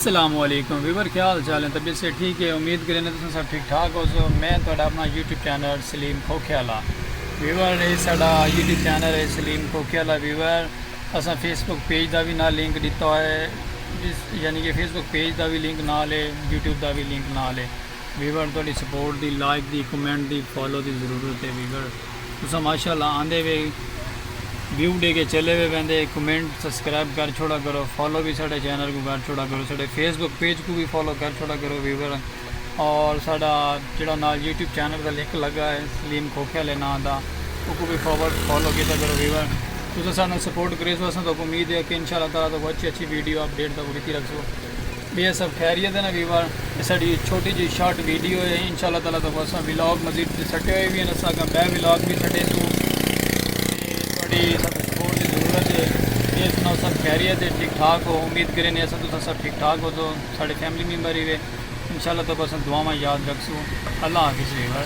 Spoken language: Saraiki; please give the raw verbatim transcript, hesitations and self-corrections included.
السلام علیکم ویور، کیا حال چال ہیں؟ طبیعت سے ٹھیک ہے؟ امید کریں تساں سب ٹھیک ٹھاک ہو سو۔ میں تہاڈا اپنا یوٹیوب چینل سلیم کھوکھے والا۔ ویور، یہ ساڈا یوٹیوب چینل ہے سلیم کھوکھے والا۔ ویور، اساں فیس بک پیج دا بھی نال لنک ڈتا ہویا ہے، جس یعنی کہ فیس بک پیج دا بھی لنک نال ہے، یوٹیوب دا بھی لنک نال ہے۔ ویور، تہاڈی سپورٹ دی، لائک دی، کمنٹ دی، فالو دی ضرورت ہے۔ ویور، تساں ماشاءاللہ آندے وے، ویو ڈے کے چلے وے ویندے، کمنٹ سبسکرائب کر چھوڑا کرو، فالو بھی ساڈے چینل کو کر چھوڑا کرو، ساڈے فیس بک پیج کو بھی فالو کر چھوڑا کرو ویور۔ اور ساڈا جڑا نال یوٹیوب چینل دا لنک لگا ہے سلیم کھوکھے والے ناں دا، اس کو بھی فارورڈ فالو کیتا کرو ویور۔ تساں سانوں سپورٹ کرے سو، اساں تو امید ہے کہ انشاءاللہ تعالیٰ تو اچھی اچھی ویڈیو اپڈیٹ تو ڈتی رکھ سو۔ بے سب خیریت ہے نا ویور؟ یہ ساڈی چھوٹی جی شارٹ ویڈیو ہے، انشاءاللہ تعالیٰ تو اساں ولاگ مزید سٹے ہوئے بھی ہیں، اساں اگاں بے ولاگ بھی سٹے سو۔ تے تہاڈی سب سپورٹ دی ضرورت ہے۔ یہ سناؤ، سب خیریت ہے؟ ٹھیک ٹھاک ہو؟ امید کریں اساں تساں سب ٹھیک ٹھاک ہو تو ساڈے فیملی ممبر ہی وے۔ انشاءاللہ تو اساں دعاواں یاد رکھ سو۔ اللہ حافظ ویور۔